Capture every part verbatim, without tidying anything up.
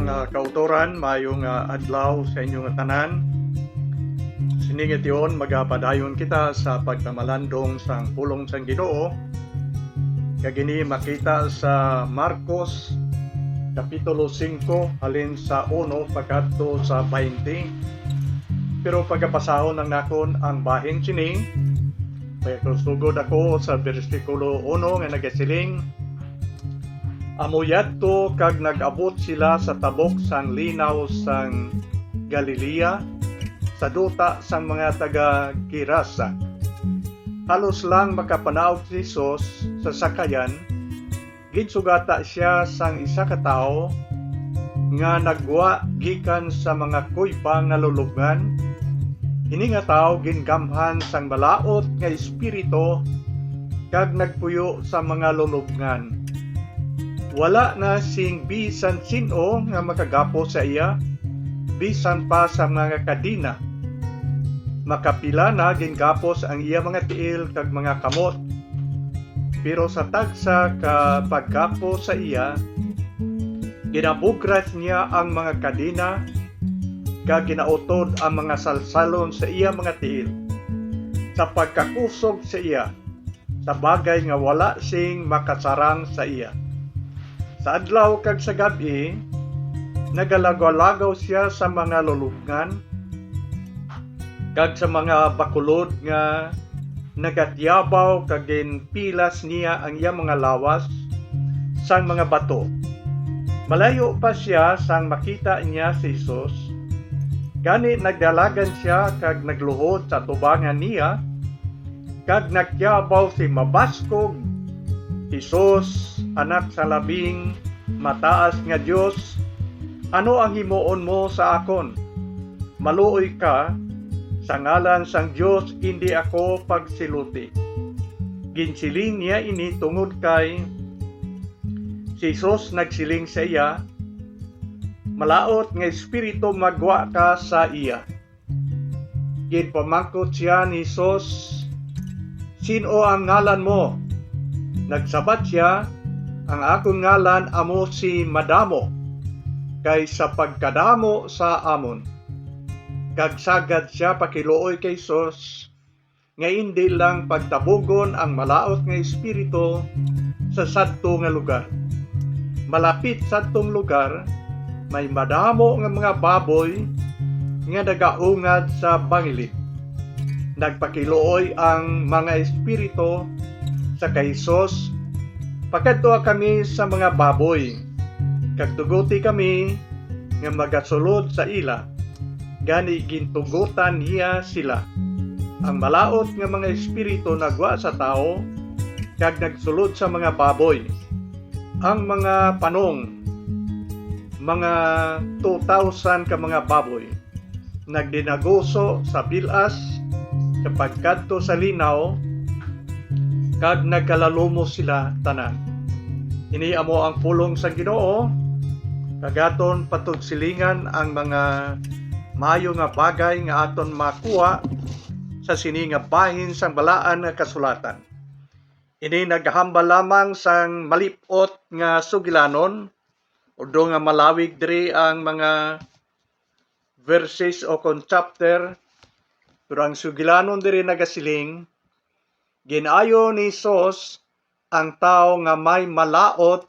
Mga kautoran, maayo nga adlaw sa inyo nga tanan. Sini nga tion, magapadayon kita sa pagpamalandong sang pulong sang Ginoo. Kag ini makita sa Marcos, Kapitulo singko, halin sa uno pakadto sa baynte. Pero pagabasahon lang nakon ang bahin sini. Kaya kusugod ako sa bersikulo uno nga nagasiling, Amo yadto kag nag-abot sila sa tabok sang linaw sang Galilea, sa duta sang mga taga-Gerasa. Halos lang makapanaog si Jesus sa sakayan, ginsugata sia sang isa ka tawo nga naggwa gikan sa mga kuyba nga lulubngan. Ini nga tawo gingamhan sang malaut nga espiritu kag nagpuyo sa mga lulubngan. Wala na sing bisan sin-o nga makagapos sa iya, bisan pa sa mga kadena. Makapila na gingapos ang iya mga tiil kag mga kamot. Pero sa tagsa ka pagkapos sa iya, ginabugras niya ang mga kadena, kag ginautod ang mga salsalon sa iya mga tiil, sa pagkakusog sa iya, sa bagay nga wala sing makasarang sa iya. Sa adlaw kag sa gab-i, nagalagaw-lagaw sia sa mga lulubngan, kag sa mga bakulod nga nagatiyabaw, kag ginpilas niya ang iya mga lawas sang mga bato. Malayo pa sia sang makita niya si Jesus, gani nagdalagan sia kag nagluhod sa atubangan niya, kag nagtiyabaw sing mabaskog, "Jesus, Anak sa Labing Mataas nga Dios, ano ang himuon mo sa akon? Maluoy ka, sa ngalan sang Dios indi ako pagsiluti." Ginsiling niya ini tungod kay si Jesus nagsiling sa iya, "Malaut nga espiritu, maggwa ka sa iya." Ginpamangkot sia ni Jesus, "Sin-o ang ngalan mo?" Nagsabat sia, "Ang akon ngalan amo si Madamo, kay sa pagkadamo sa amon." Kag sagad sia pakiluoy kay Jesus, nga indi lang pagtabugon ang malaut nga espiritu sa sadto nga lugar. Malapit sadtong lugar, may madamo nga mga baboy nga nagaungad sa bangilid. Nagpakiluoy ang mga espiritu sa kay Jesus, "Pakadtoa kami sa mga baboy, kag tuguti kami nga magasulod sa ila." Gani gintugutan niya sila. Ang malaut nga mga espiritu nagwa sa tawo kag nagsulod sa mga baboy. Ang mga panong, mga two thousand ka mga baboy, nagdinaguso sa bil-as sa pagkadto sa linaw, kag nagkalalumos sila tanan. Ini amo ang pulong sang Ginoo, kag aton patugsilingan ang mga maayo nga bagay nga aton makuha sa sini nga bahin sang Balaan nga Kasulatan. Ini naghambal lamang sang malip-ot nga sugilanon, although nga malawig diri ang mga verses o kon chapter, pero ang sugilanon diri nagasiling, gin-ayo ni Jesus ang tawo nga may malaut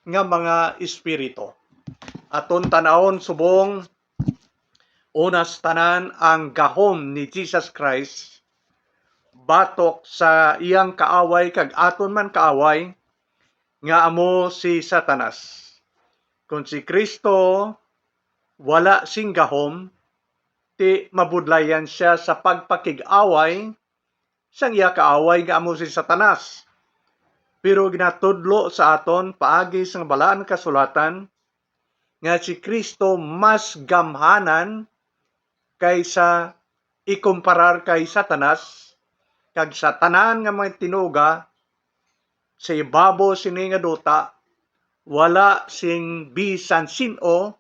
nga mga espiritu. Aton tan-awon subong, una sa tanan, ang gahom ni Jesus Christ batok sa iyang kaaway kag aton man kaaway, nga amo si Satanas. Kon si Cristo wala sing gahom, ti mabudlayan sia sa pagpakig-away sang iya kaaway nga amo si Satanas. Pero ginatudlo sa aton paagi sang Balaan nga Kasulatan nga si Cristo mas gamhanan kaysa ikumparar kay Satanas, kag sa tanan nga mga tinuga sa ibabaw sini nga duta, wala sing bisan sin-o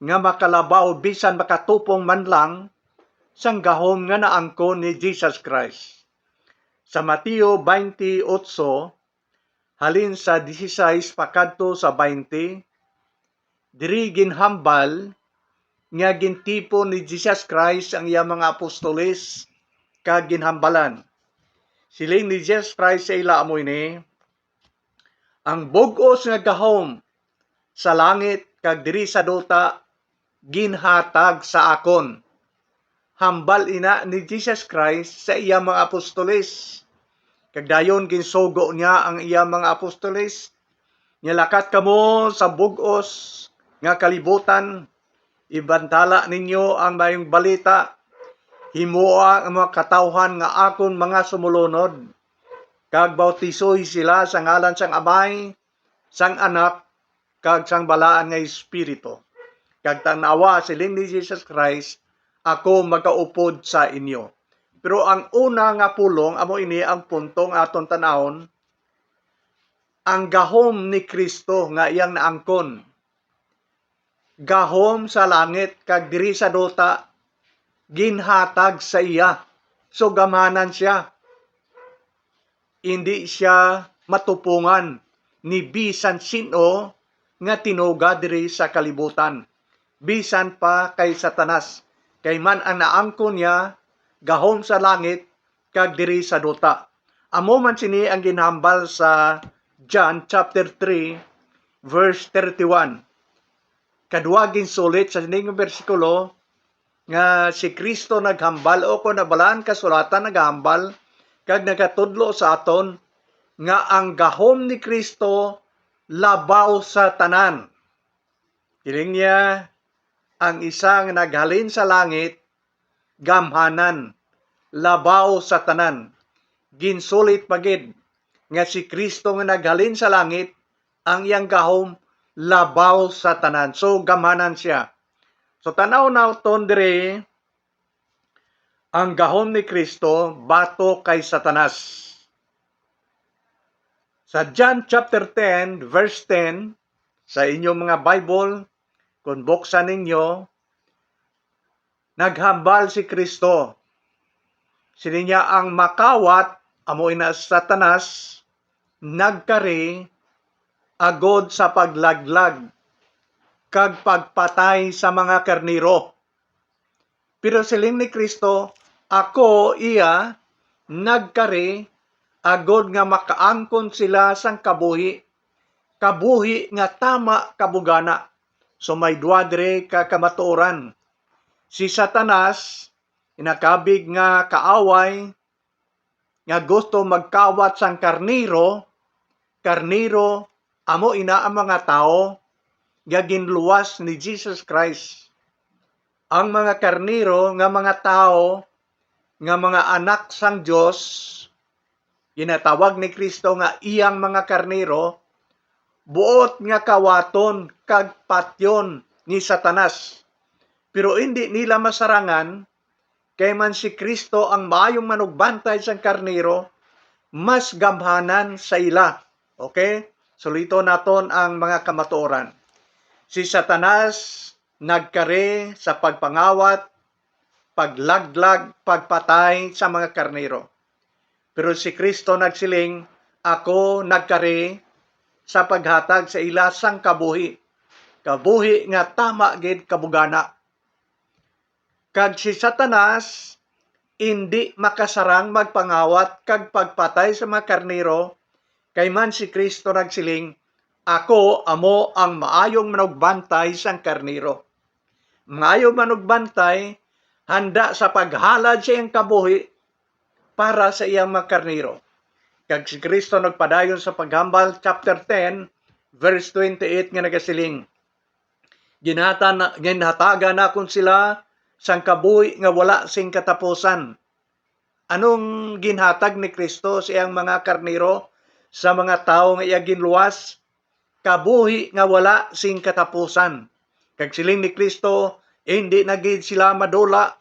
nga makalabaw, bisan makatupong man lang, sang gahom nga naangkon ni Jesus Christ. Sa Mateo twenty-eight, halin sa dieciséis pakadto sa twenty, Diri ginhambal nga gintipon ni Jesus Christ ang iya mga apostoles kag ginhambalan. Siling ni Jesus Christ sa ila amo ini, "Ang bug-os nga gahom sa langit kag diri sa duta ginhatag sa akon." Hambal ina ni Jesus Christ sa iya mga apostoles. Kag dayon ginsugo niya ang iya mga apostoles, "Nilakat kamo sa bug-os nga kalibutan, ibantala ninyo ang maayong balita, himoa ang mga katawhan nga akon mga sumulunod, kag bautisoy sila sa ngalan sang Amay, sang Anak, kag sang Balaan nga Espiritu. Kag tan-awa, siling ni Jesus Christ, ako magaupod sa inyo." Pero ang una nga pulong, amo ini ang punto nga aton tan-awon, ang gahom ni Cristo nga iyang naangkon. Gahom sa langit kag diri sa duta, ginhatag sa iya. So, gamhanan siya. Indi sia matupongan ni bisan sin-o nga tinuga diri sa kalibutan, bisan pa kay Satanas, kay man ang naangkon niya gahom sa langit kag diri sa duta. Amo man sini ang ginhambal sa John chapter three, verse thirty-one. Kadua ginsulit sa sining bersikulo nga si Cristo naghambal, o kon ang Balaan Kasulatan naghambal kag nagatudlo sa aton nga ang gahom ni Cristo labaw sa tanan. Siling niya, ang isa nga naghalin sa langit, gamhanan, labaw sa tanan. Ginsulit pa gid nga si Cristo nga naghalin sa langit, ang iyang gahom labaw sa tanan. So, gamhanan siya. So, tan-aw naton diri ang gahom ni Cristo batok kay Satanas. Sa John chapter ten, verse ten, sa inyong mga Bible, kung buksan ninyo, naghambal si Cristo. Sini niya ang makawat, amo ina si Satanas, nagkari agod sa paglaglag kag pagpatay sa mga karnero. Pero siling ni Cristo, "Ako iya nagkari agod nga makaangkon sila sang kabuhi, kabuhi nga tama kag bugana." So may dua diri ka kamatuoran. Si Satanas, inakabig nga kaaway, nga gusto magkawat sang karnero, karnero, amo ina ang mga tawo nga ginluwas ni Jesus Christ. Ang mga karnero nga mga tawo, nga mga anak sang Dios, ginatawag ni Cristo nga iyang mga karnero, buot nga kawaton kag patyon ni Satanas. Pero indi nila masarangan, kay man si Cristo ang maayong manugbantay sang karnero, mas gamhanan sa ila. Okay? Suliton naton ang mga kamatuoran. Si Satanas nagkari sa pagpangawat, paglaglag, pagpatay sa mga karnero. Pero si Cristo nagsiling, "Ako nagkari sa paghatag sa ila sang kabuhi, kabuhi nga tama gid kag bugana." Kag si Satanas indi makasarang magpangawat kag pagpatay sa mga karnero, kay man si Cristo nagsiling, "Ako amo ang maayong manugbantay sang karnero." Maayong manugbantay, handa sa paghalad sa iyang kabuhi para sa iyang mga karnero. Kag si Cristo nagpadayon sa paghambal, chapter ten, verse twenty-eight, nga nagasiling, "Ginhatan-, ginhatagan nakon sila sang kabuhi nga wala sing katapusan." Anong ginhatag ni Cristo sa iyang mga karnero, sa mga tawo nga iya ginluwas? Kabuhi nga wala sing katapusan. Kag siling ni Cristo, "Indi na gid sila madula,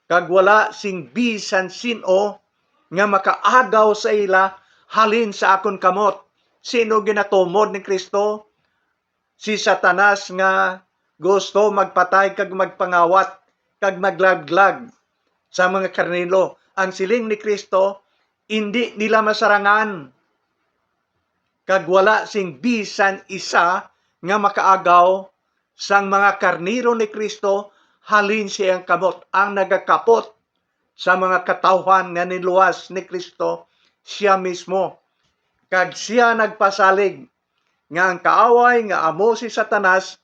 kag wala sing bisan sin-o nga makaagaw sa ila halin sa akon kamot." Sino ginatumod ni Cristo? Si Satanas nga gusto magpatay kag magpangawat kag maglaglag sa mga karnero. Ang siling ni Cristo, indi nila masarangan, kag wala sing bisan isa nga makaagaw sang mga karnero ni Cristo halin sa iyang kamot. Ang nagakapot sa mga katawhan nga niluwas ni Cristo, sia mismo. Kag sia nagpasalig nga ang kaaway nga amo si Satanas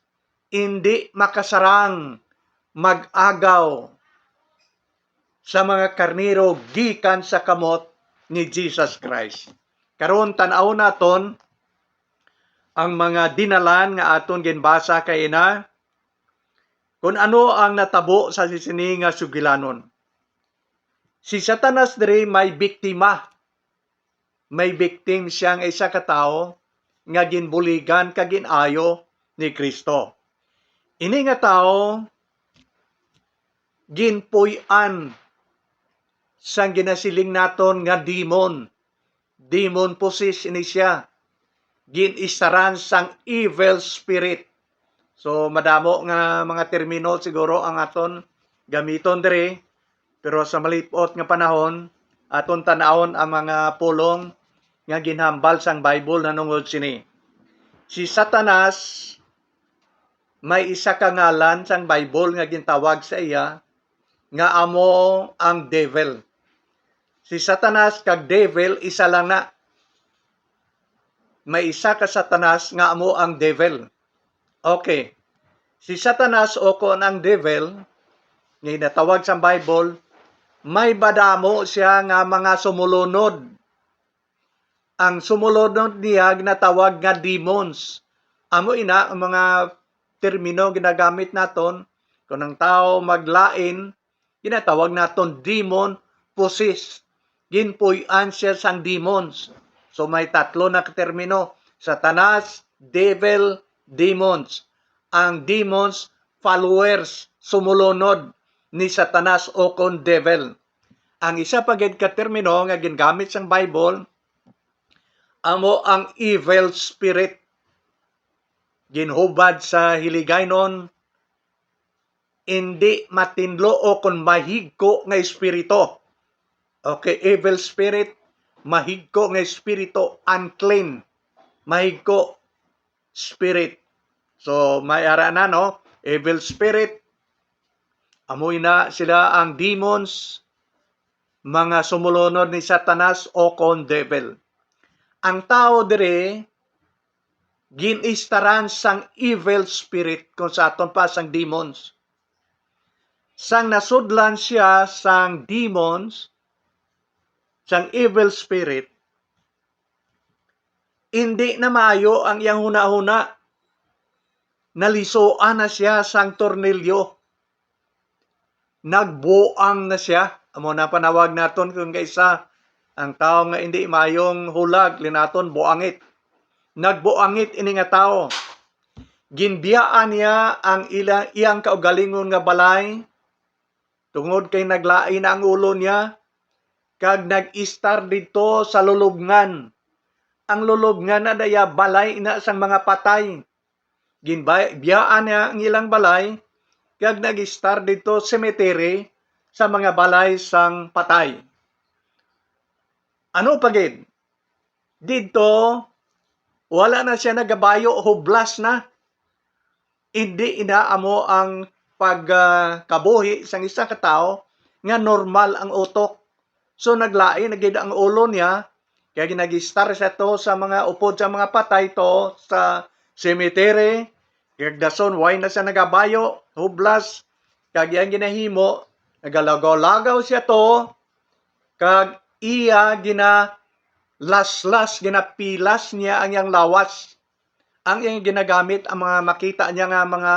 indi makasarang mag-agaw sa mga karnero gikan sa kamot ni Jesus Christ. Karon, tan-awon naton ang mga dinalan nga aton ginbasa kaina, kun ano ang natabo sa sini nga sugilanon. Si Satanas diri may biktima. May victim sia nga isa ka tawo nga ginbuligan kag gin-ayo ni Cristo. Ini nga tawo ginpuy-an sang ginasiling naton nga demon. Demon possessed ini sia. Gin-istaran sang evil spirit. So, madamo nga mga termino siguro ang aton gamiton diri, pero sa malip-ot nga panahon, aton tan-awon ang mga pulong nga ginhambal sang Bible nanungod sini. Si Satanas, may isa ka ngalan sang Bible nga gintawag sa iya nga amo ang Devil. Si Satanas kag Devil isa lang na. May isa ka Satanas nga amo ang Devil. Okay. Si Satanas, o kon ang Devil, nga ginatawag sa Bible, may madamo siya nga mga sumulunod. Ang sumulunod niya ginatawag nga demons. Amo ina ang mga termino ginagamit naton. Kung ang tawo maglain, ginatawag naton demon possessed. Ginpuy-an siya sang demons. So, may tatlo na ka termino: Satanas, devil, demons. Ang demons, followers, sumulunod ni Satanas o kon devil. Ang isa pa gid ka termino nga gingamit sang Bible amo ang evil spirit. Ginhubad sa Hiligaynon, indi matinlo o kon mahigko nga espiritu. Okay, evil spirit, mahigko nga espiritu, unclean, mahigko spirit. So, may ara na, no? Evil spirit, amo ina sila ang demons, mga sumulunod ni Satanas o kon devil. Ang tawo diri gin-istaran sang evil spirit, kung sa aton pa sang demons. Sang nasudlan siya sang demons, sang evil spirit, indi na maayo ang iyang hunahuna. Nalisuan na siya sang tornilyo. Nagbuang na siya. Amo na panawag naton kung kaisa ang tawo nga indi mayong hulag, linaton, buangit. Nagbuangit ini nga tawo. Ginbiyaan niya ang ila, iyang kaugalingon nga balay, tungod kay naglain na ang ulo niya, kag nag-istar didto sa lulubngan. Ang lulubngan na daya balay ina sang mga patay. Ginbay-, biyaan niya ang ilang balay, kag nag-istar didto cemetery sa mga balay sang patay. Ano pa gid? Didto, wala na siya nagabayo, hublas na. Indi ina amo ang pag, ah, kabuhi sang isa ka tawo nga normal ang utok. So, naglain na gid ang ulo niya, kay nag-istar siya to sa mga upod sa mga patay to sa cemetery. Kag dason, way na siya nagabayo, hublas, kag iyang ginahimo, nagalagaw-lagaw siya to, kag iya ginalaslas, ginapilas niya ang iyang lawas. Ang iyang ginagamit, ang mga makita niya nga mga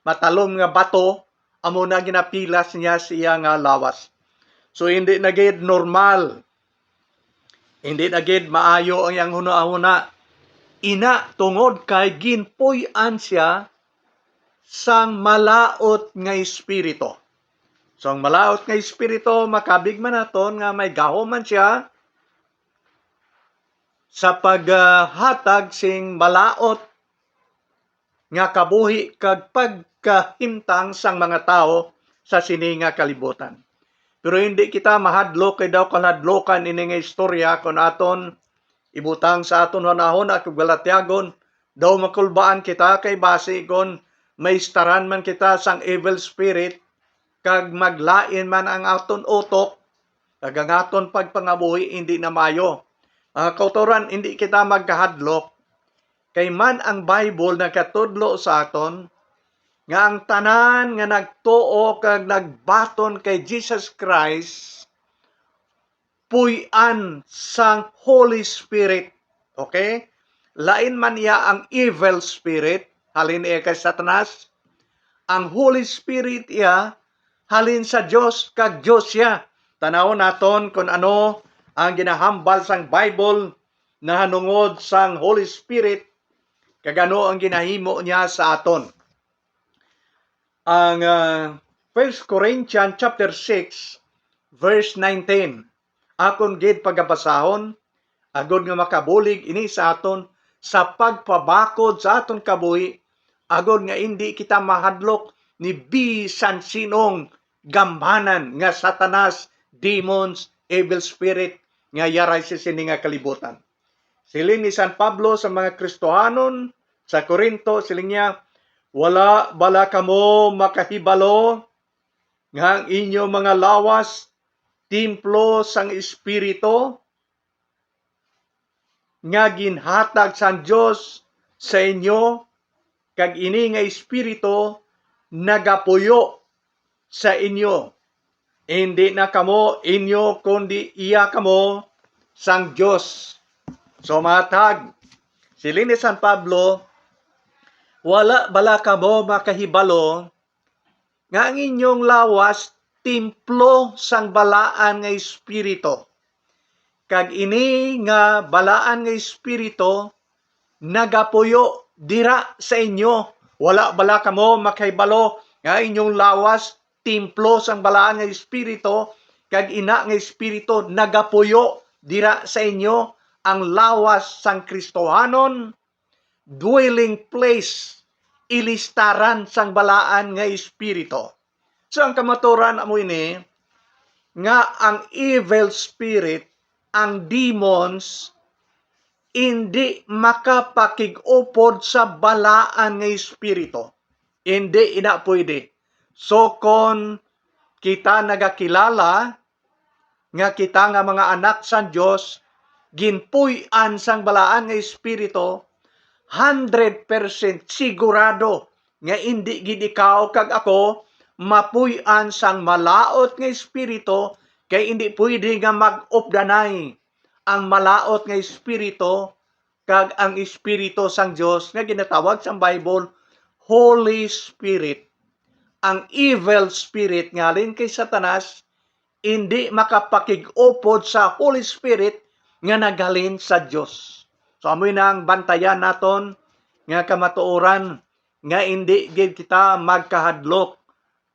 matalom nga bato, amo na ginapilas niya sa iya nga lawas. So, hindi na gid normal. Hindi na gid maayo ang iyang hunahuna. Ina, tungod kay ginpuy-an siya sang malaut nga espiritu. So, ang malaut nga espiritu, makabig man naton nga may gahom man siya sa paghatag sing malaut nga kabuhi kag pagkahimtang sang mga tawo sa sini nga kalibutan. Pero hindi kita mahadlok, kay daw kahadlokan ini nga istorya kon aton ibutang sa aton hunahuna kag balatyagon, daw makulbaan kita, kay basi kon maistaran man kita sang evil spirit, kag maglain man ang aton utok, kag ang aton pagpangabuhi indi na maayo. Mga kautoran, indi kita magkahadlok, kay man ang Bible nagkatudlo sa aton nga ang tanan nga nagtuo kag nagbaton kay Jesus Christ puy-an sang Holy Spirit. Okay? Lain man iya ang evil spirit, halin iya kay Satanas. Ang Holy Spirit iya halin sa Dios, kag Dios siya. Tanawon naton kon ano ang ginahambal sang Bible nahanungod sang Holy Spirit, kag ano ang ginahimo niya sa aton. Ang, ah, First Corinthians chapter six, verse nineteen. Akon gid pagabasahon, agod nga makabulig ini sa aton sa pagpabakod sa aton kabuhi, agod nga indi kita mahadlok ni bisan sinong gamhanan nga Satanas, demons, evil spirit nga yaray sa sini nga kalibutan. Siling ni San Pablo sa mga Kristohanon sa Corinto, siling niya, "Wala bala kamo makahibalo nga ang inyo mga lawas templo sang Espiritu nga ginhatag sang Dios sa inyo, kag ini nga Espiritu nagapuyo sa inyo? Indi na kamo inyo, kundi iya kamo sang Dios." So, matag, siling ni San Pablo, "Wala bala kamo makahibalo nga ang inyong lawas templo sang balaan nga Espiritu, kag ini nga balaan nga Espiritu nagapuyo dira sa inyo? Wala bala kamo makahibalo nga inyong lawas templo sang balaan nga Espiritu, kag ina nga Espiritu nagapuyo dira sa inyo? Ang lawas sang Kristohanon, dwelling place, ilistaran sang balaan nga Espiritu." So, ang kamaturan amo ini nga ang evil spirit, ang demons, indi makapakig-upod sa balaan nga Espiritu. Indi ina pwede. So, kon kita nagakilala nga kita nga mga anak sang Dios ginpuy-an sang balaan nga Espiritu, hundred percent sigurado nga indi gid ikaw kag ako mapuy-an sang malaut nga espiritu, kay indi pwede nga mag-updanay ang malaut nga espiritu kag ang Espiritu sang Dios nga ginatawag sang Bible Holy Spirit. Ang evil spirit nga halin kay Satanas indi makapakig-upod sa Holy Spirit nga naghalin sa Dios. So, amoy na ang bantayan naton nga kamatuoran nga indi gid kita magkahadlok.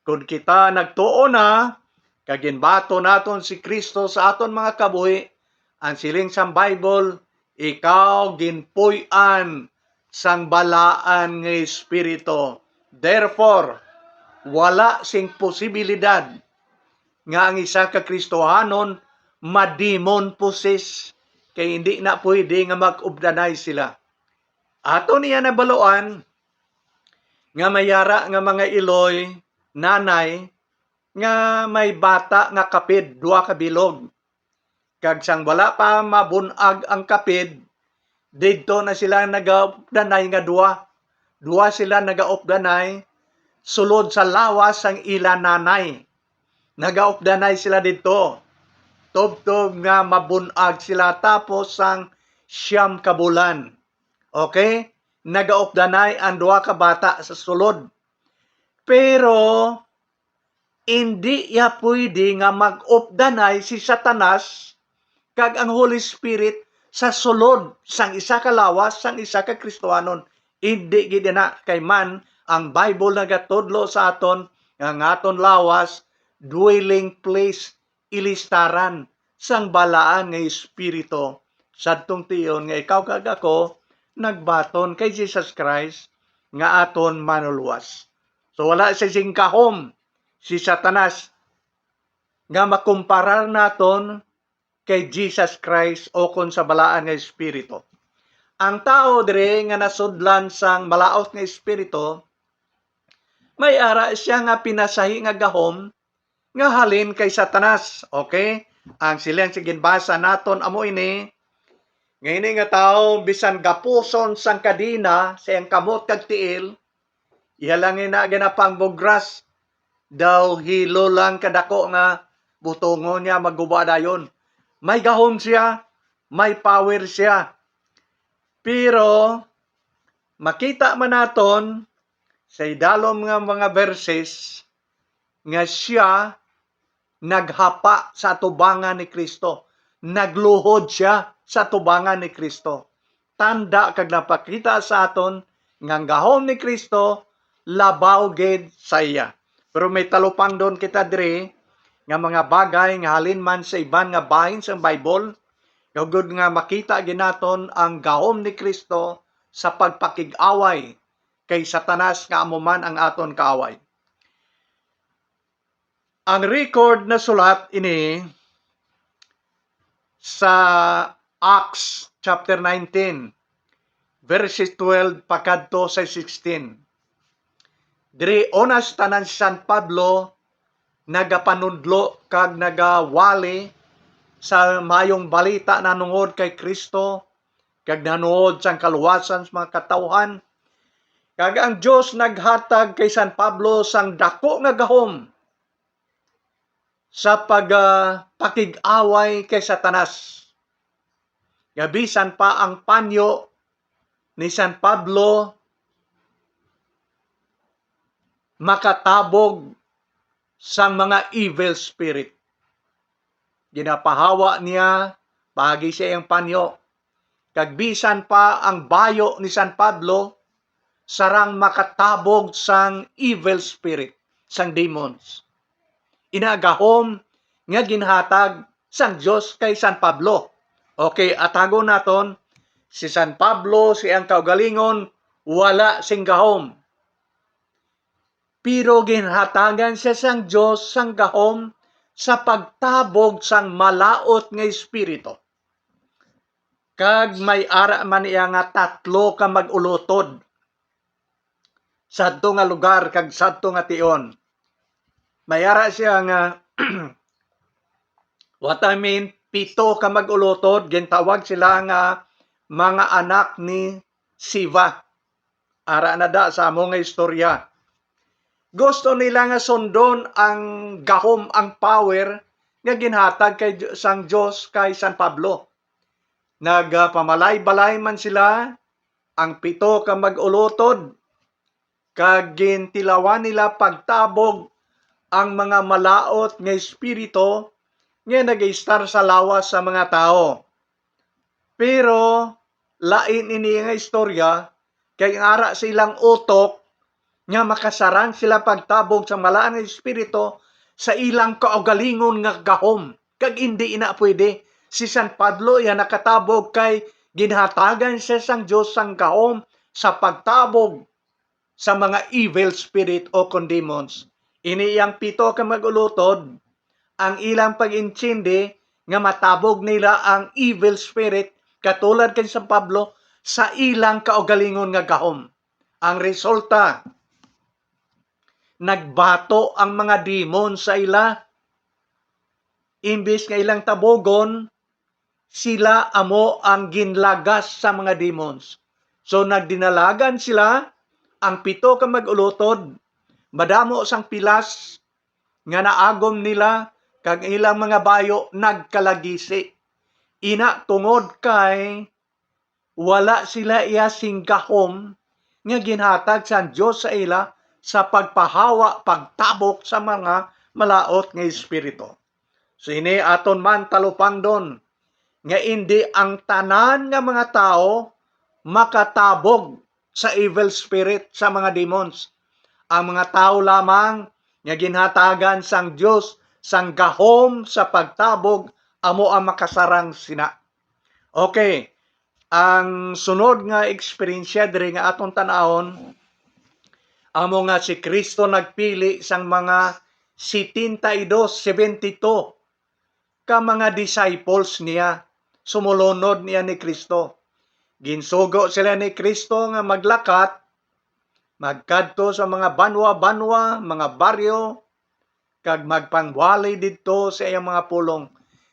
Kon kita nagtuo na, kag ginbaton naton si Cristo sa aton mga kabuhi, ang siling sang Bible, ikaw ginpuy-an sang balaan nga espiritu. Therefore, wala sing posibilidad nga ang isa ka Kristohanon mademon possess, kay hindi na pwede nga mag-updanay sila. Ato niya nabaluan nga may yara nga mga iloy, nanay, nga may bata nga kapid, duha ka bilog. Kag sang wala pa mabun-ag ang kapid, didto na sila nagaupdanay nga duha. Duha sila nagaupdanay sulod sa lawas sang ila nanay. Nagaupdanay sila didto tubtob nga mabun-ag sila, tapos sang siyam ka bulan. Okay? Nagaupdanay ang duha ka bata sa sulod. Pero indi iya pwede nga mag-updanay si Satanas kag ang Holy Spirit sa sulod sang isa ka lawas sang isa ka Kristohanon. Indi gid ina, kay man ang Bible nagatudlo sa aton nga ang aton lawas dwelling place, ilistaran sang balaan nga espiritu, sadtong tion nga ikaw kag ako nagbaton kay Jesus Christ nga aton Manlulowas. So, wala siya sing gahom si Satanas nga makumparar naton kay Jesus Christ ukon sa balaan nga espiritu. Ang tawo diri nga nasudlan sang malaut nga espiritu, May ara siya nga pinasahi nga gahom nga halin kay Satanas. Okay? Ang siling sa ginbasa naton amo ini, nga ini nga tawo, bisan gapuson sang kadena sa iyang kamot kag tiil, iya lang ina ginapangmugras, daw hilo lang kadako nga butongon niya, maguba dayon. May gahom siya, may power siya. Pero makita man naton sa idalom nga mga verses nga siya naghapa sa atubangan ni Kristo, nagluhod siya sa atubangan ni Kristo. Tanda kag napakita sa aton nga ang gahom ni Kristo labaw gid sa iya. Pero may talupangdon kita diri nga mga bagay nga halin man sa iban nga bahin sang Bible, agod nga makita gid naton ang gahom ni Kristo sa pagpakig-away kay Satanas nga amo man ang aton kaaway. Ang record na sulat ini sa Acts chapter nineteen, verses twelve pakadto sa sixteen. Diri, una sa tanan, si San Pablo nagapanudlo kag nagawali sa Maayong Balita nahanungod kay Kristo kag nahanungod sang kaluwasan sa mga katawuhan. Kag ang Dios naghatag kay San Pablo sang daku nga gahom sa pag, ah, pakig-away kay Satanas. Nga bisan pa ang panyo ni San Pablo makatabog sang mga evil spirit. Ginapahawa niya paagi sa iyang panyo. Kag bisan pa ang bayo ni San Pablo sarang makatabog sang evil spirit, sang demons. Ina gahom nga ginhatag sang Dios kay San Pablo. Okay, atagon naton, si San Pablo, sa iyang kaugalingon, wala sing gahom. Pero ginhatagan siya sang Dios sang gahom sa pagtabog sang malaut nga espiritu. Kag may ara man iya nga tatlo ka mag-ulotod sadto nga lugar kag sadto nga tion. May ara siya nga, what I mean, pito ka mag-ulotod, gintawag sila nga mga anak ni Siva. Ara na da sa amo nga istorya. Gusto nila nga sundon ang gahom, ang power nga ginhatag kay, sang Dios kay San Pablo. Nagpamalay-balay man sila, ang pito ka mag-ulotod, kag gintilawan nila pagtabog ang mga malaut nga espiritu nga nagaistar sa lawas sa mga tawo. Pero lain ini nga istorya, kay ang ara sa ilang utok nga makasarang sila pagtabog sa malaut nga espiritu sa ilang kaugalingon nga gahom, kag indi ina pwede. Si San Pablo iya nakatabog kay ginhatagan siya sang Dios sang gahom sa pagtabog sa mga evil spirit o kon demons. Ini iyang pito ka mag-ulotod, ang ilang pag-intindi nga matabog nila ang evil spirit, katulad kay San Pablo, sa ilang kaugalingon nga gahom. Ang resulta, nagbato ang mga demon sa ila. Imbis nga ilang tabogon, sila amo ang ginlagas sa mga demons. So, nagdinalagan sila, ang pito ka mag-ulotod, madamo sang pilas nga naagom nila, kag ilang mga bayo nagkalagisi. Ina, tungod kay wala sila iya sing gahom nga ginhatag sang Dios sa ila sa pagpahawa, pagtabok sa mga malaut nga espiritu. So, ini aton man talupangdon nga indi ang tanan nga mga tawo makatabog sa evil spirit, sa mga demons. Ang mga tawo lamang nga ginhatagan sang Dios sang gahom sa pagtabog amo ang makasarang sina. Okay, ang sunod nga eksperyensya diri nga aton tan-awon, amo nga si Cristo nagpili sang mga setenta y dos, seventy-two ka mga disciples niya, sumulunod niya ni Cristo. Ginsugo sila ni Cristo nga maglakat magkadto sa mga banwa-banwa, mga baryo, kag magpangwali didto sa iyang mga pulong.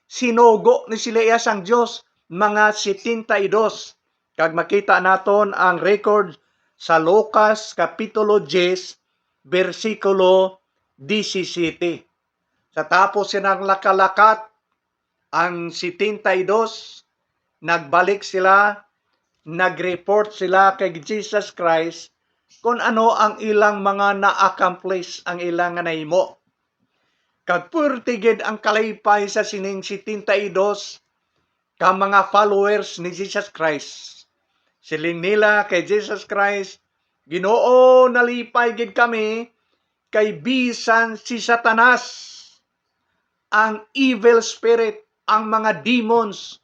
Sinugo ni sila iya sang Dios, mga setenta y dos. Kag makita naton ang record sa Lucas Kapitulo diyes, bersikulo diyesisete. Sa tapos silang nakalakat, ang setenta y dos, nagbalik sila, nag-report sila kay Jesus Christ kung ano ang ilang mga na-accomplish, ang ilang nga nahimo. Kag purti gid ang kalipay sa sining setenta y dos ka mga followers ni Jesus Christ. Siling nila kay Jesus Christ, "Ginoo, nalipay gid kami, kay bisan si Satanas, ang evil spirit, ang mga demons,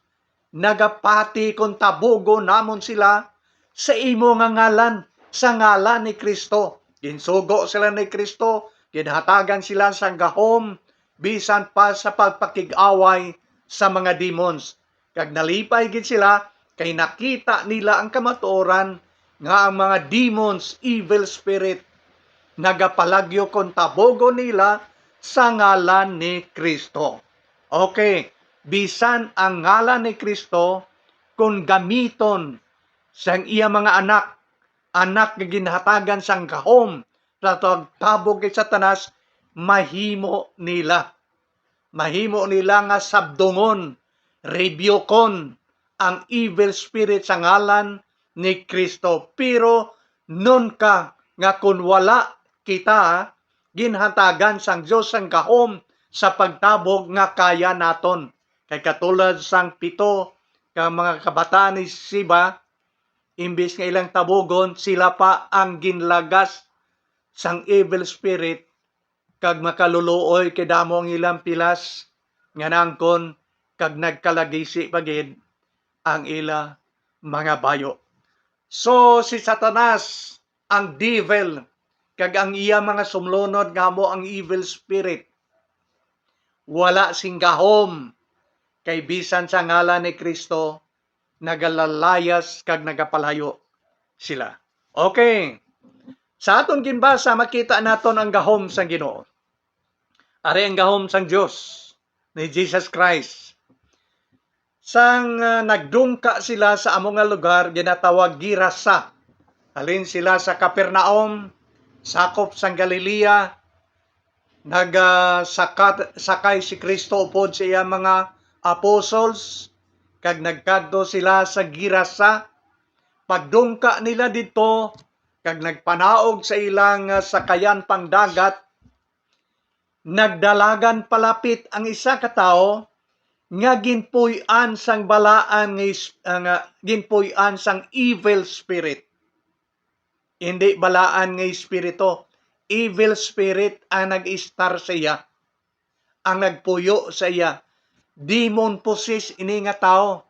nagapati kon tabugon namon sila sa imo nga ngalan, sa ngalan ni Kristo." Ginsugo sila ni Kristo, ginhatagan sila sang gahom, bisan pa sa pagpakig-away sa mga demons. Kag nalipay gid sila, kay nakita nila ang kamatuoran nga ang mga demons, evil spirit, nagapalagyo kon tabugon nila sa ngalan ni Kristo. Okay, bisan ang ngalan ni Kristo, kung gamiton sang iya mga anak, anak nga ginhatagan sang gahom sa pagtabog kay Satanas, mahimo nila. Mahimo nila nga sabdungon, rebyukon ang evil spirit sa ngalan ni Kristo. Pero nunka nga kun wala kita ginhatagan sang Dios sang gahom sa pagtabog nga kaya naton. Kay katulad sang pito ka mga kabataan ni Siba, imbis nga ilang tabugon, sila pa ang ginlagas sang evil spirit, kag makaluluoy kay damo ang ilang pilas nga naangkon, kag nagkalagisi pa gid ang ila mga bayo. So, si Satanas, ang devil, kag ang iya mga sumlunod nga amo ang evil spirit, wala sing gahom, kay bisan sa ngalan ni Kristo, nagalalayas kag nagapalayo sila. Okay. Sa aton ginbasa, makita naton ang gahom sang Ginoo. Ari ang gahom sang Dios, ni Jesus Christ. Sang, ah, nagdungka sila sa amo nga lugar, ginatawag Girasa. Halin sila sa Capernaum, sakop sang Galilea, nagasakat-, sakay si Kristo upod sa iya mga apostles, kag nagkadto sila sa Girasa. Pagdungka nila didto, kag nagpanaog sa ilang, ah, sakayan pang dagat, nagdalagan palapit ang isa ka tawo nga ginpuy-an sang balaan nga is-, ah, nga ginpuy-an sang evil spirit. Indi balaan nga espiritu, evil spirit ang nag-istar sa iya, ang nagpuyo sa iya. Demon possessed ini nga tawo.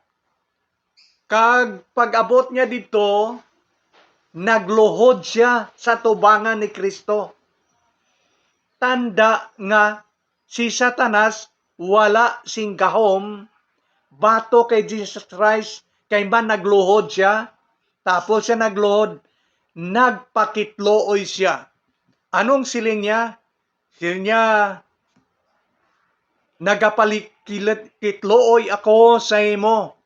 Kag pag-abot niya didto, nagluhod sia sa tubangan ni Kristo. Tanda nga si Satanas wala sing gahom batok kay Jesus Christ, kay man nagluhod sia, tapos siya nagluhod, nagpakitlooy sia. Anong siling niya? Siling niya, "Nagapalikitlooy ako sa imo,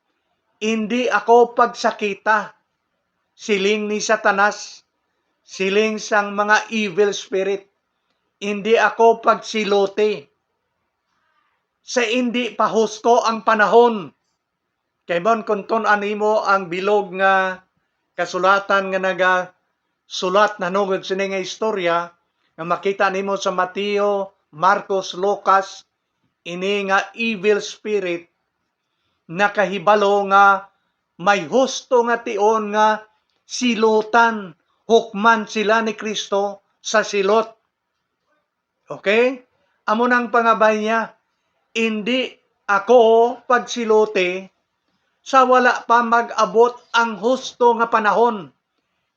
indi ako pagsakita," siling ni Satanas, siling sang mga evil spirit, "Indi ako pagsiluti sa indi pa husto ang panahon." Kay man, kung tun-an nimo ang bilog nga kasulatan nga nagasulat nahanungod sini nga istorya, nga makita nimo sa Mateo, Marcos, Lucas, ini nga evil spirit nakahibalo nga may husto nga tion nga silutan, hukman sila ni Kristo sa silot. Okay? Amo nang pangabay niya, "Indi ako pagsiluti sa wala pa mag-abot ang husto nga panahon."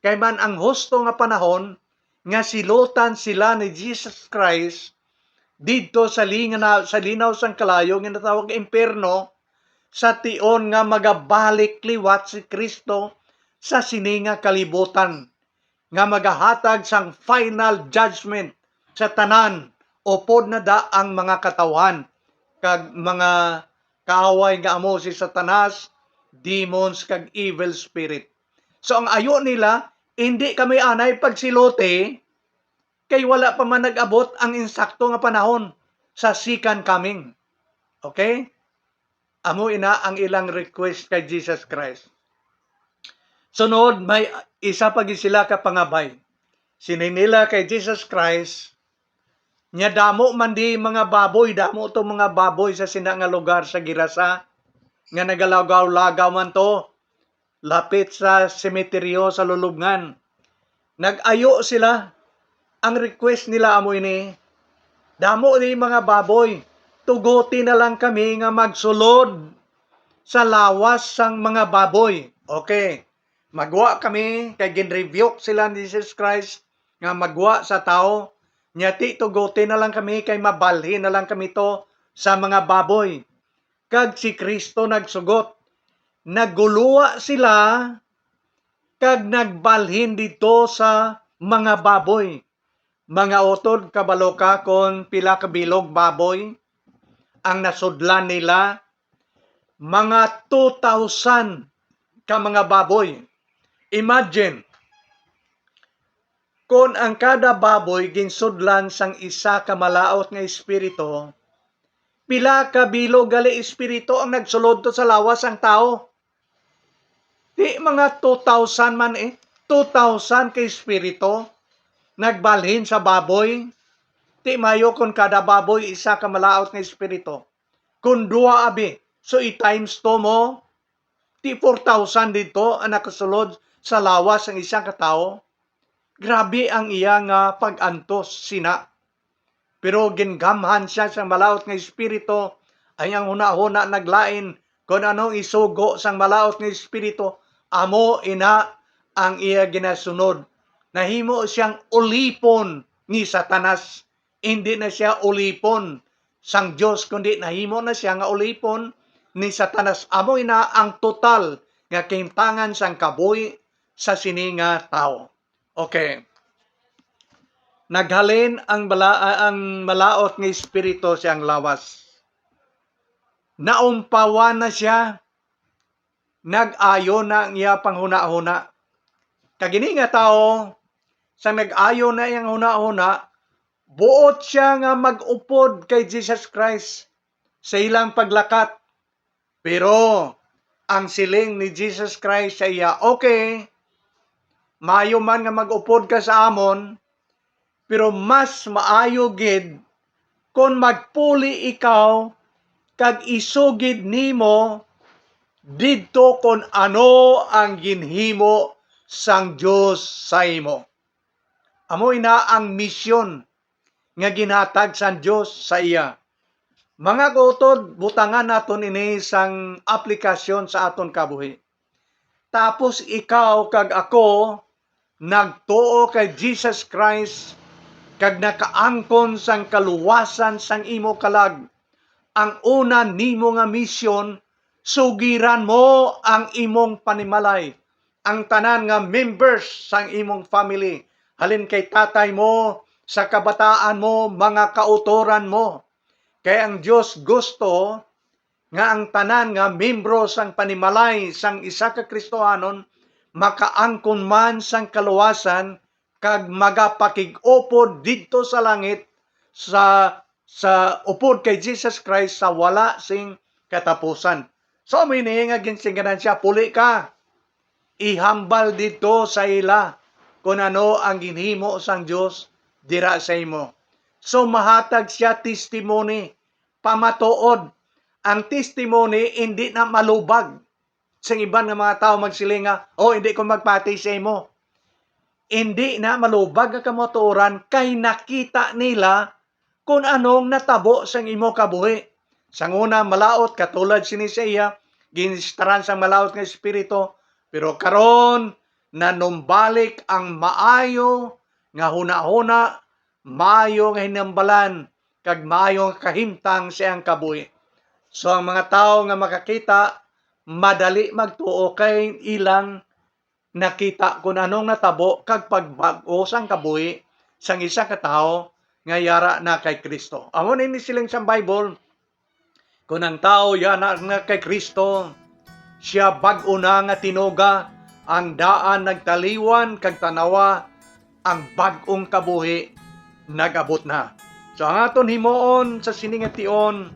Kay man ang husto nga panahon nga silutan sila ni Jesus Christ didto sa linga-, sa linaw sang kalayo nga natawag impierno, sa tion nga magabalik liwat si Kristo sa sini nga kalibutan. nga magahatag sang final judgment sa tanan, upod na da ang mga katawhan kag mga kaaway nga amo si Satanas, demons, kag evil spirit. So, ang ayo nila, hindi kami anay pagsiloti kay wala pa man nag-abot ang insakto nga panahon sa second coming. Okay? Amo ina ang ilang request kay Jesus Christ. Sunod, may isa pa gid sila ka pangabay. Siling nila kay Jesus Christ, "Nya damo man di mga baboy, damo to mga baboy sa sina nga lugar sa Gerasa, nga nagalagaw-lagaw man to, lapit sa semeteryo sa lulubngan." Nag-ayo sila. Ang request nila amo ini, "Damo ni mga baboy, tuguti na lang kami nga magsulod sa lawas sang mga baboy." Okay. Magwa kami, kay gin-rebuke sila ni Jesus Christ nga magwa sa tawo. Nya ti tuguti na lang kami, kay mabalhin na lang kami to sa mga baboy. Kag si Cristo nagsugot, "Nagguluwa sila kag nagbalhin didto sa mga baboy." Mga utod, kabalo ka kon pila ka bilog baboy ang nasudlan nila? Mga two thousand ka mga baboy. Imagine, kon ang kada baboy ginsudlan sang isa ka malaut nga espiritu, pila ka bilog gali espiritu ang nagsulod to sa lawas sang tawo? Di mga two thousand man eh. Two thousand ka espiritu nagbalhin sa baboy. Di mayo kon kada baboy isa ka malaut nga espiritu. Kon duha abi, so i-times two mo, di four thousand didto ang nakasulod sa lawas sang isa ka tawo. Grabe ang iya nga pag-antos sina. Pero gingamhan sia sang malaut nga espiritu, ang iyang hunahuna naglain kon anong isugo sang malaut nga espiritu, amo ina ang iya ginasunod. Nahimo siyang ulipon ni Satanas. Indi na sia ulipon sang Dios, kundi nahimo na sia nga ulipon ni Satanas. Amo ina ang total nga kahimtangan sang kabuhi sa sini nga tawo. Okay. Naghalin ang bala-, ang malaut nga espiritu sa iyang lawas. Naumpawan na sia. Nag-ayo na ang iya panghunahuna. Kag ini nga tawo, sa nag-ayo na iyang hunahuna, buot sia nga mag-upod kay Jesus Christ sa ilang paglakat. Pero ang siling ni Jesus Christ sa iya, "Okay, maayo man nga mag-upod ka sa amon, pero mas maayo gid kon magpuli ikaw kag isugid nimo didto kon ano ang ginhimo sang Dios sa imo." Amo ina ang misyon nga ginhatag sang Dios sa iya. Mga kautod, butangan naton ini sang aplikasyon sa aton kabuhi. Tapos ikaw kag ako nagtuo kay Jesus Christ kag nakaangkon sang kaluwasan sang imo kalag. Ang una nimo nga misyon, sugiran mo ang imong panimalay, ang tanan nga members sang imong family, halin kay tatay mo, sa kabataan mo, mga kautoran mo. Kay ang Dios gusto nga ang tanan nga membro sang panimalay sang isa ka Kristohanon makaangkon man sang kaluwasan kag magapakig-upod didto sa langit sa, sa upod kay Jesus Christ sa wala sing katapusan. So, amo ini nga ginsigiran siya, "Puli ka, ihambal didto sa ila kon ano ang ginhimo sang Dios dira sa imo." So, mahatag siya testimony, pamatuod. Ang testimony hindi na malubag. Sing iban nga mga tawo magsiling nga, "Oh, hindi ko magpati sa imo." Hindi na malubag ang kamatuoran kay nakita nila kon anong natabo sang imo kabuhi. Sang una, malaut, katulad sini sa iya, ginstaran sang malaut nga espiritu, pero karon nanumbalik ang maayo nga hunahuna, maayo nga hinambalan, kag maayo nga kahimtang sa iyang kabuhi. So, ang mga tawo nga makakita, madali magtuo kay ilang nakita kon anong natabo kag pagbag-o sang kabuhi sang isa ka tawo nga yara na kay Cristo. Amo na ini siling sang Bible, "Kon ang tawo yana na kay Cristo, sia bag-o na nga tinuga, ang daan nagtaliwan, kag tanawa, ang bag-ong kabuhi nag-abot na." So, ang aton himuon sa sini nga tion,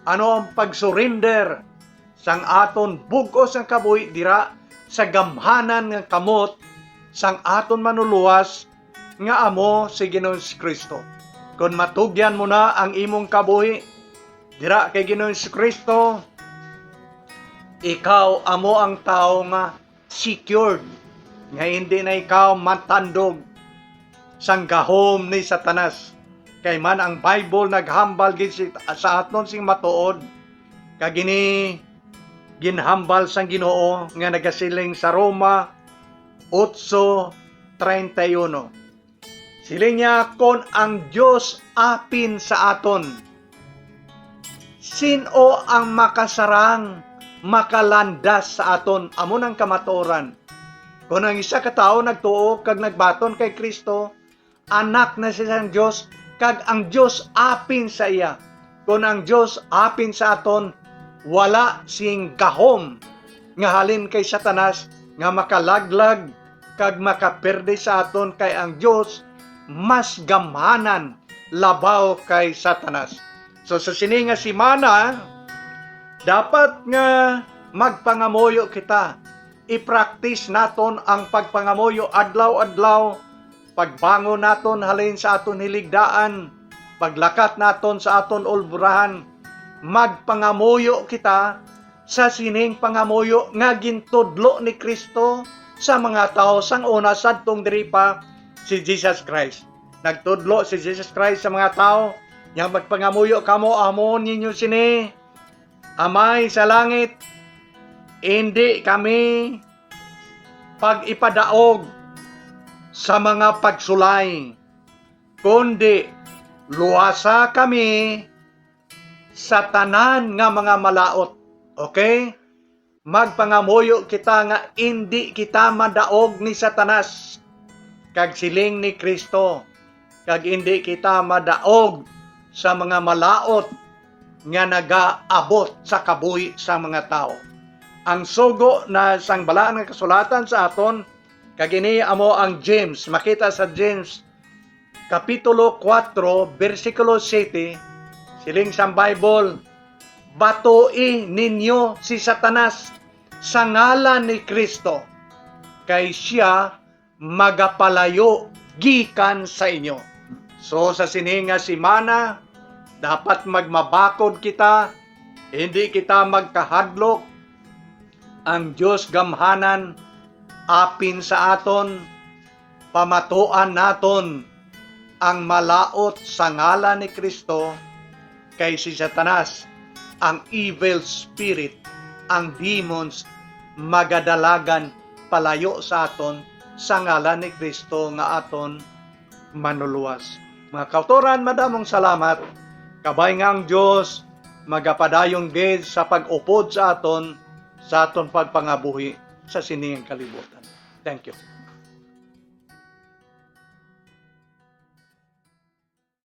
ano ang pag-surrender sang aton bug-os nga kabuhi dira sa gamhanan nga kamot sang aton Manlulowas nga amo si Ginoong Jesu-Cristo. Kon matugyan mo na ang imong kabuhi dira kay Ginoong Jesu-Cristo, ikaw amo ang tawo nga secured, nga hindi na ikaw matandog sang gahom ni Satanas. Kay man ang Bible naghambal gid si-, sa aton sing matuod, kag ini ginhambal sang Ginoo nga nagasiling sa Roma otso treinta y uno. Siling niya, "Kon ang Dios apin sa aton, sin-o ang makasarang, makalandas sa aton?" Amo nang kamatuoran. Kon ang isa ka tawo nagtuo kag nagbaton kay Cristo, anak na siya sang Dios, kag ang Dios apin sa iya. Kon ang Dios apin sa aton, wala sing gahom nga halin kay Satanas nga makalaglag kag makaperde sa aton, kay ang Dios mas gamhanan labaw kay Satanas. So, sa sini nga semana, dapat nga magpangamuyo kita. I-practice naton ang pagpangamuyo adlaw-adlaw. Pagbangon naton halin sa aton hiligdaan, paglakat naton sa aton ulbrahan, magpangamuyo kita sa sining pangamuyo nga gintudlo ni Cristo sa mga tawo sang una sadtong diri pa si Jesus Christ. Nagtudlo si Jesus Christ sa mga tawo, "Nga magpangamuyo kamo, amon ninyo sini, 'Amay sa langit, indi kami pag-ipadaog sa mga pagsulay, kundi luwasa kami sa tanan nga mga malaut." Okay? Magpangamuyo kita nga indi kita madaog ni Satanas, kag siling ni Cristo, kag indi kita madaog sa mga malaut nga nagaabot sa kabuhi sa mga tawo. Ang sugo na sang Balaan nga Kasulatan sa aton, kag ini amo ang James, makita sa James Kapitulo kuwatro, bersikulo siyete, siling sang Bible, "Batoi ninyo si Satanas sa ngalan ni Cristo, kay sia magapalayo gikan sa inyo." So, sa sini nga semana, dapat magmabakod kita, hindi kita magkahadlok. Ang Dios gamhanan apin sa aton, pamatuan naton ang malaut sa ngalan ni Cristo, kay si Satanas, ang evil spirit, ang demons, magadalagan palayo sa aton sa ngalan ni Cristo nga aton Manlulowas. Mga kautoran, madamong salamat. Kabay nga ang Dios magapadayon gid sa pag-upod sa aton, sa aton pagpangabuhi sa sining kalibutan. Thank you.